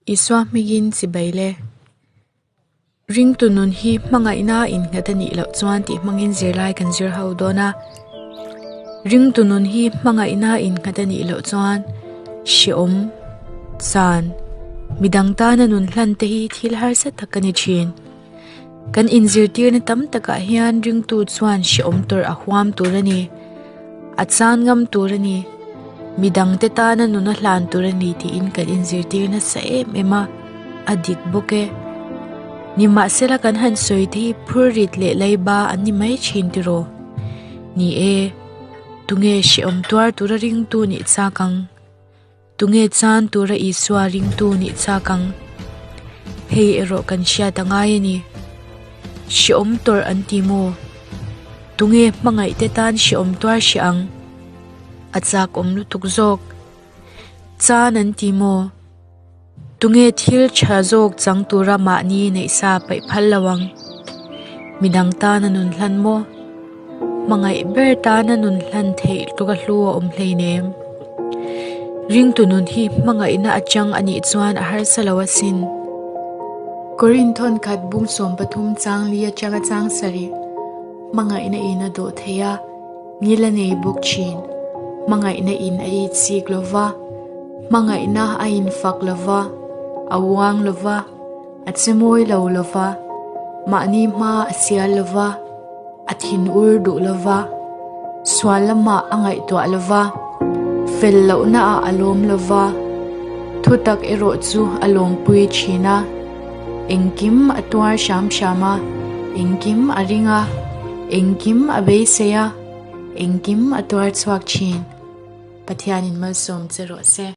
Isua hmingin chibai le. Ringtu nun hi hmangaihna innghat a nih loh chuan tih hmangin zirlai kan zir ho dawn a. Ringtu nun hi hmangaihna innghat a nih loh chuan hreawm, chan, midang tana nun hlan te hi thil harsa tak a ni thin. Kan inzirtirna tam takah hian ringtu chuan hreawm tawrh a huam tur a ni. A chan ngam tur a ni. Midangte tana nun a hlan tur a ni tiin kan inzirtir nasa em em a, a dik bawk e. Nimahsela kan han sawi te hi phurrit leh leiba an ni mai thin tiraw? Ni e, tunge hreawm tuar tura ringtu nih chak ang? Tunge chan tura Isua ringtu nih chak ang? Hei erawh kan hriat a ngai a ni. Hreawm tawrh an ti maw? Tunge hmangaihte tan hreawm tuar hre ang? A chak awm lutuk zawk. Chan an ti maw? Tunge thil tha zawk chang tura mahni neihsa paih phal lo ang? Midang tana nun hlan maw? Hmangaih ber tana nun hlan theih tluka hlu a awm hleinem. Ringtu nun hi hmangaihna atang a nih chuan a harsa lo asin. Korinthon khat bung 13 chang li atanga chang sarih hmangaihna in a dawh thei a, ngil a nei bawk thin. Hmangaihna in a itsik lo va. Hmangaihna a infak lo va, a uang lo va, a che mawi lo lo va, mahni hma a sial lo va, a thinur duh lo va, sual lamah a ngaihtuah lo va, fel lohnaah a lawm lo va, thutak erawh chu a lawmpui thin a, engkim a tuar hram hram a, engkim a ring a, engkim a beisei a, engkim a tuar chhuak thin. Pathianin malsawm che rawh se.